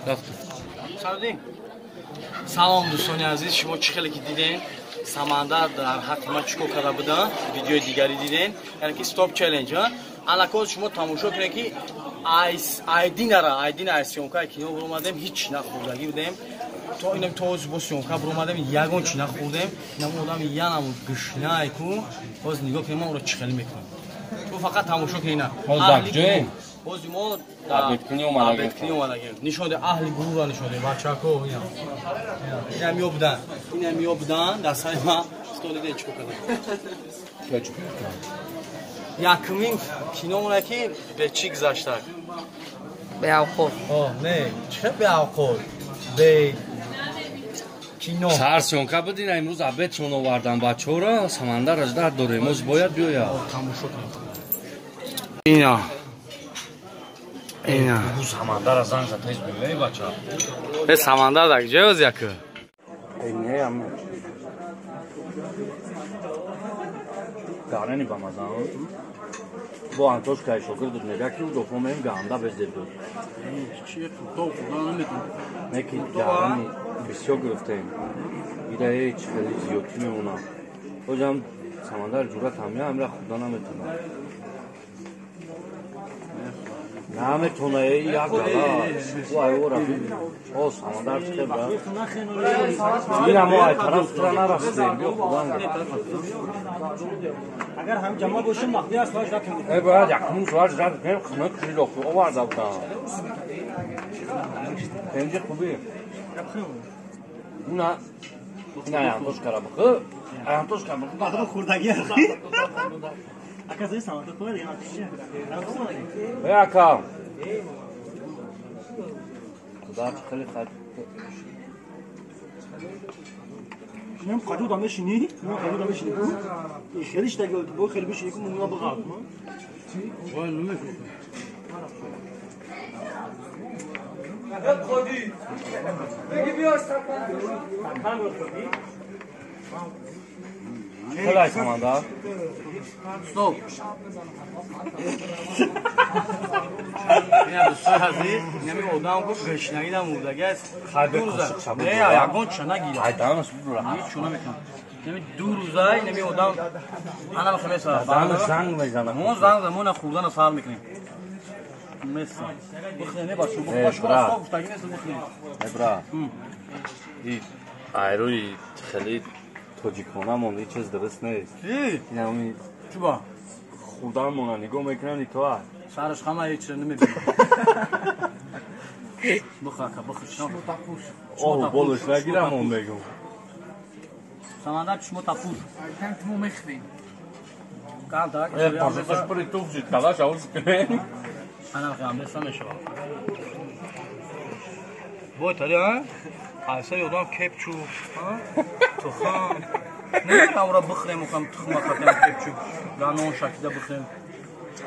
Рафтем. Сардин. Салом дӯстони азиз, шумо чӣ хеле ки дидем, Самандар дар ҳаққи ман чӣ кор карда будам, видеои дигаре дидем, яъне ки стоп челлендж, ҳа? Аллакоз шумо тамошо кунед ки айдинара, айдина ай съёмкаи кино буромадем, ҳеҷ нахӯрдагӣ будем. То инам то ҳозир бо съёмка буромадем, ягон чӣ нахӯрдем. Инам одам янам гушнае ку. Ҳозир нигоҳ кунед, ман ӯро чӣ хеле мекунам. Шумо фақат тамошо кунед ина. Ҳозир дар куҷоем? Ҳозир мо обедкунӣ омадагем. Обедкунӣ омадагем. Нишон де аҳли гурӯҳро нишон де, бачако ина. Ина меобдан. Ина меобдан дар сари ман столи де чӣ кор кардам. Якумин киномона ки бе чӣ гузаштак? Беавқот. О, не, чӣ беавқот? Бе кино. Сар съёмка буд, ина имрӯз обедшон овардан бачаҳоро, Самандар аждар дорем, оз бояд биёяд. Тамошо кунед. Ина. Ина. Бу Самандара занг зад, тез биёй бача. Э, Самандар дар куҷои оз яку? Э, не, ам. Гарени ба мазан. Бо Антошкаи шогирдут мега ки удофо меем ганда безеб буд. Чи то худа наметонам. Не ки гарени бисёр гирифтем. Ида ҳеҷ хеле зиёдтӣ мемонад. Ҳозам Самандар ҷуръат ҳам амра худа наметонад. Наметона, як гала. Ӯ ай ора бибин. О, Самандар чӣ хел бра? Ина мо ай тараф тура нарасидем. Биё худа. Агар ҳам ҷамъ бошем, мақди аст, соат ждать кунем. Э, бояд якум соат ждать кунем, хунук шид, охи оварда будам. Пенҷи хуби. Уна ина Антошкара бихӯ. Антошка бихӯ. Баъд хӯрдагӣ. Ака зай Самандар куе дигар чӣ? Э, ака. Худо хеле хат. Нем қаду дам мешинӣ? Нем қаду дам мешинӣ ку? Хеле штаги бо хеле бишинӣ ку муна бағат, ма? Вай намешинӣ. خودی. بگی بیا سکن. سکن خودی. Хеле Самандар. Стоп. Ина дӯстои азиз, инами одам гуфт гушнагӣ да мурдагӣ аст. Не, ягон ча нагирад. Ай данаш бура. Ҳеҷ чо намекунам. Инами ду рӯза инами одам ана мехоҳем Данаш занг мезанад. Мо занг зад, мо на хӯрдана сар мекунем. Меса. Бихне, не бачо, Э, бихне, брат. стоп гуфтагӣ нест, бихне. Э, бра. И айрӯи хеле тоҷикона монда, ҳеҷ чиз дуруст нест. Чӣ? Инами Чӣ ба? хӯрдан мона нигоҳ мекунанд и то аст. Сараш хама ҳеҷ чиз намебинам. Бихӯр, ака, бихӯр. Оҳ, болаш нагирам, он мегум. Самандар, шумо тапуш. Мо мехӯрем. Кантак. Э, пашаш пури туф шид, калаш ауз кунем. Ана ғамбеса мешавад. Бой тари, а? Айса ёдам кепчуп, а? Тухм. Намедонам ора бихӯрем, ухам тухма хатем кепчуп. Ганон шакида бихӯрем.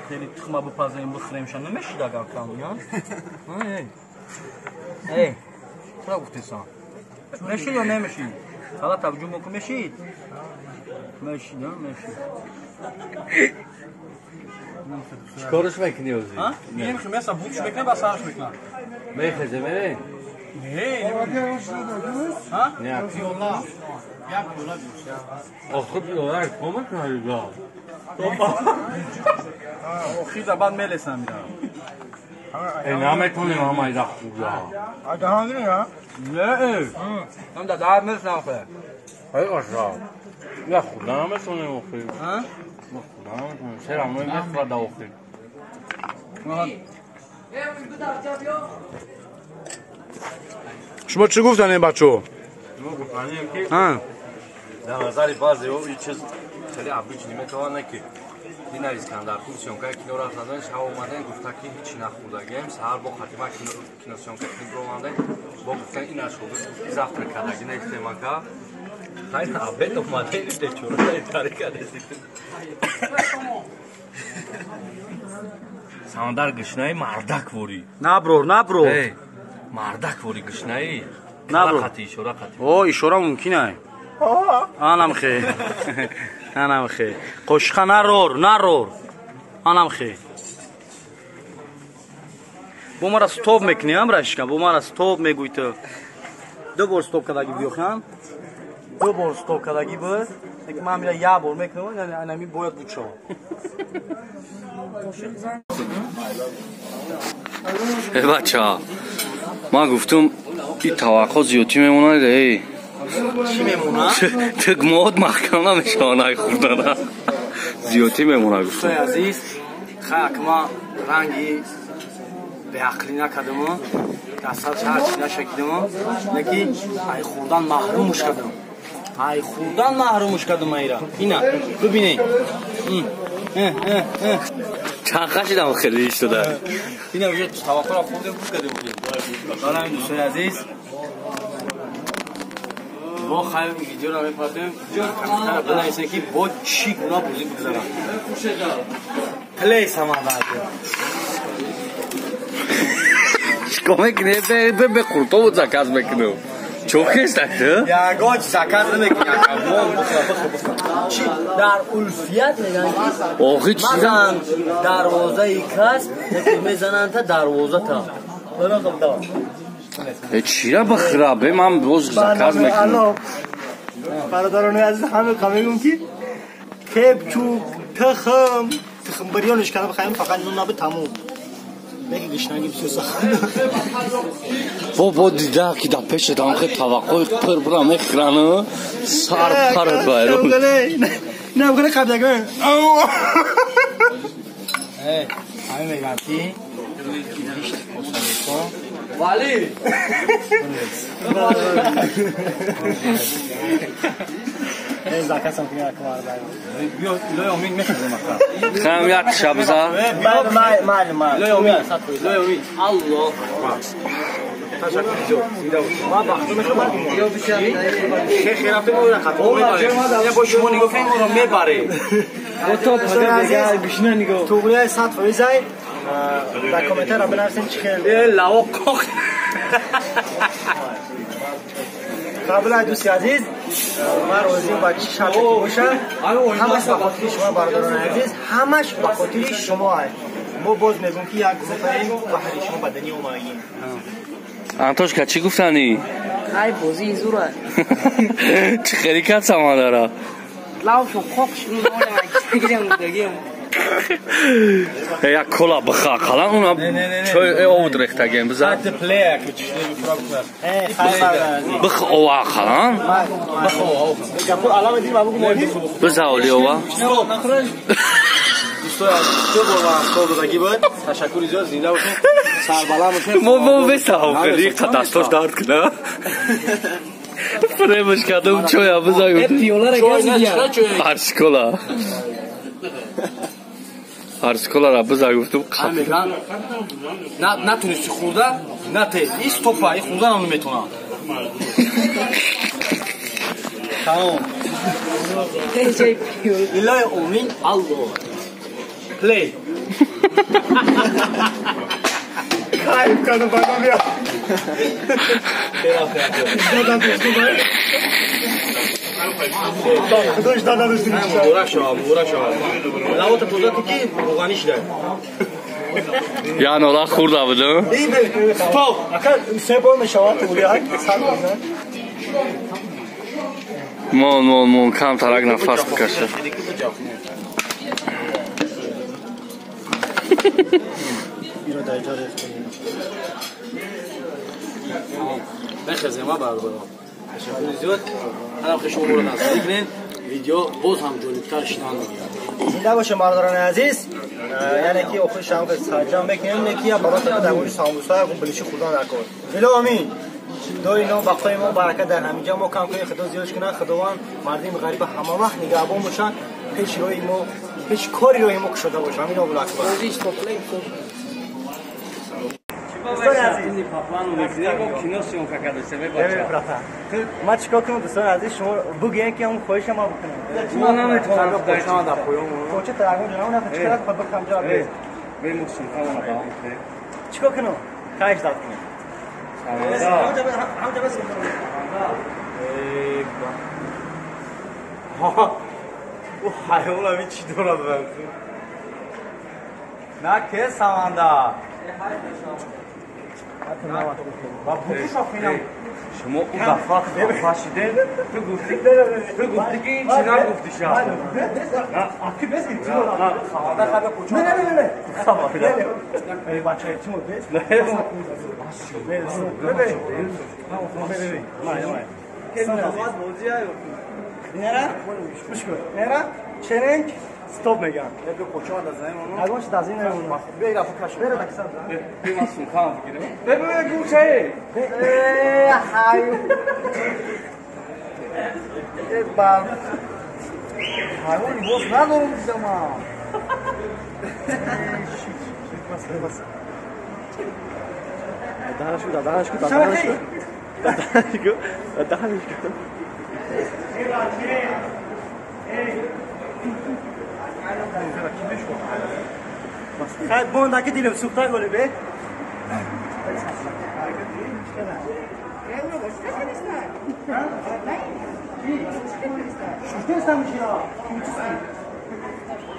Хеле тухма бипазем, бихӯрем, ша намешид агар кам, я? Эй. Эй. Чаро гуфтеса? Мешид ё намешид? Ҳала тавҷум бикун, мешид? Мешид, а? Мешид. Чикораш мекунӣ ҳозир? А? Мехӯрем, меса бутш мекунем, ба сараш мекунам. Мехезе, мерем? Не, а? Не, ака. Пиёла. Як пиёла биёш. Охир пиёла ко мекунад ига? Охир баъд мелесам ира. Э, наметонем ҳама ира хӯрда. Не, э. Ам да дар мелесам хе. Ай аша. Я хӯрда наметонем охир. А? Мо хӯрда наметонем. Се равно мехӯрада охир. Шумо чӣ гуфтанем, бачо? Мо гуфтанем ки А? дар назари баъзеҳо ин чиз хеле обычный метавонад ки дина Искандаркул съёмкаи кино рафтадан, шаб омадем, гуфта ки ҳеҷ нахӯрдагем, саҳар бо хатима киносъёмка кино омадем, бо гуфтан ин ашхобис гуфт ки завтрак кардагӣ нестем, ака. Хайр, обед омадем, бечора тари кардесид. Самандар гушнаи мардак ворӣ. Наброр, наброр. Э, мардак ворӣ гушнаи. Наброр. Қати ишора қати. О, ишора мумкин ай. Анам хе. Анам хе. Қошиқа нарор, нарор. Анам хе. Бо мара стоп мекунӣ, ам рашка, бо мара стоп мегӯй ту. Ду бор стоп кардагӣ биёхам. Ду бор стоп кардагӣ буд. Лекин ман мира як бор мекунам, анами бояд бучо. Э бача, ман гуфтум ин таваққо зиёдтӣ мемонад, эй. Чӣ мемонад? Тугмаот маҳкам намешавад ай хӯрдана. Зиёдтӣ мемонад гуфтум. Дӯстои азиз, хай акма ранги беақлӣ накардаму, дасташ ҳарчи нашакидаму, лекин ай хӯрдан маҳрумш кардам. Ай хӯрдан маҳрумш кардам айра. Ина, бибинед. Чанха шидам хеле истода. Ина уже таваққуро хӯрдем, пур кардем. Барои дӯстои азиз, бо хайр видеоро мепартем. Комментария бинависед ки бо чӣ гуна бозӣ бигзарад. Плей Самандар. Чикор мекунӣ? Бе қуртобу заказ мекунам. Чо хестак ту? Ягон чи заказ намекунӣ. Мон бихӯр, бихӯр, бихӯр. Чи дар улфият мегӯянд ки Охи чи? Мазан дарвозаи кас, лекин мезананд та дарвозата. Э чира бихӯра? Бе ман боз заказ мекунам. Бародарони азиз, ҳама мегӯм ки кепчук, тухм, тухм бирёниш кардам, хаем фақат нун набуд, тамом. Лекин гушнагӣ бисёр сахт. Бо дида ки дар пешат ҳам хел таваққои пир бура мехӯрану сар парат байрон. Не, бигӯ қаблагӣ. Э, ҳамин мегӯям ки ҳишт косалеко. Вали! Э, закасам кунӣ акмар байрон. Биё, илои омин мехӯрем ака. Хам як шабза. Мал, мал, мал. Илои омин, илои омин. Аллоҳ акбар. Ташаккур зиёд. Зинда бошед. Ман бахту мехӯрам. Хе рафтем ора қатор мебарем. Я бо шумо нигоҳ кунем, моро мебарем. Туғрияи 100% ай. Дар комментария бинависед чӣ хел. Э, лаво қоқ. Қабл аз дӯсти азиз, ман розиам ба чӣ шарте ки бошад, ҳамаш ба хотири шумо бародарони азиз, ҳамаш ба хотири шумо аст. Мо боз мегӯем ки як гурӯҳаем ва ҳари шумо ба дунё омадагим. Антошка, чӣ гуфтанӣ? Ай бозии зура. Чӣ хеле кад Самандара? Лавшо қоқ шуд, гирем гудагим. Як кола биха, қалан уна чой овуд рехтагем биза. Бих ова қалан. Биза оли ова. Дӯстои азиз, ду бор ман кор додагӣ буд. Ташаккури зиёд, зинда бошед. Сарбаланд бошед. Мо бо весаҳо хеле дасташ дард куна. Фремаш кардам чоя биза гуфт. Пиёлара газидия. Арскола. Арсколара биза гуфтум. Меган на натунисти хӯрда, на те. И стопа, и хӯрда нам наметонам. Тамом. Илои омин, Аллоҳ. Плей. Кайф кардам, баъдан бия. Худош дада дӯсти. Муборак шавад, муборак шавад. Лавота тоза ки рӯғанӣ шуда. Я нора хӯрда будам. Стоп. Ака се бор мешавад туғрияк, сад бизан. Мон, мон, мон, кам тарак нафас бикаша. Иро дар ҷо рехтем. Мехезем, а бародарон. Ташаккури зиёд. Ҳам хеш шумо моро дастгирӣ кунед. Видео боз ҳам ҷолибтар шудан мегирад. Зинда бошед бародарони азиз. Яъне ки охири шаб сарҷам мекунем, не ки барои дар гӯши самбуса ягон билиши хӯрдан накун. Ило амин. Дои ном бақои мо баракат дар ҳаминҷа мо кам кунем, Худо зиёдш кунад, Худованд мардими ғариба ҳама вақт нигаҳбон бошанд, пеш роҳи мо, пеш кори роҳи мо кушода бошад. Амин Аллоҳу акбар. Дӯстони азиз, ман чикор кунам дӯстони азиз, шумо бигӯед ки ҳамон хоҳиша ман бикунам. Ман наметавонам дар дар поён. Поча тарагон ҷаноб нафа чикор кунам бихам ҷавоб бед. Чикор кунам? Хоҳиш дад кунем. Ӯ ҳайвон ами чӣ дорад? На ке Самандар. Шумо ӯ дафъа хафа шидед, ту гуфтӣ ки чӣ нагуфтӣ ша? Челлендж стоп мегам. Хай бондаки дилем сӯхта голи бе.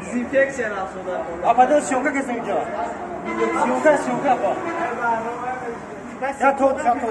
Дезинфексия нафсуда. Апа съёмка кесем инҷо. Съёмка, съёмка апа. Я то, я то.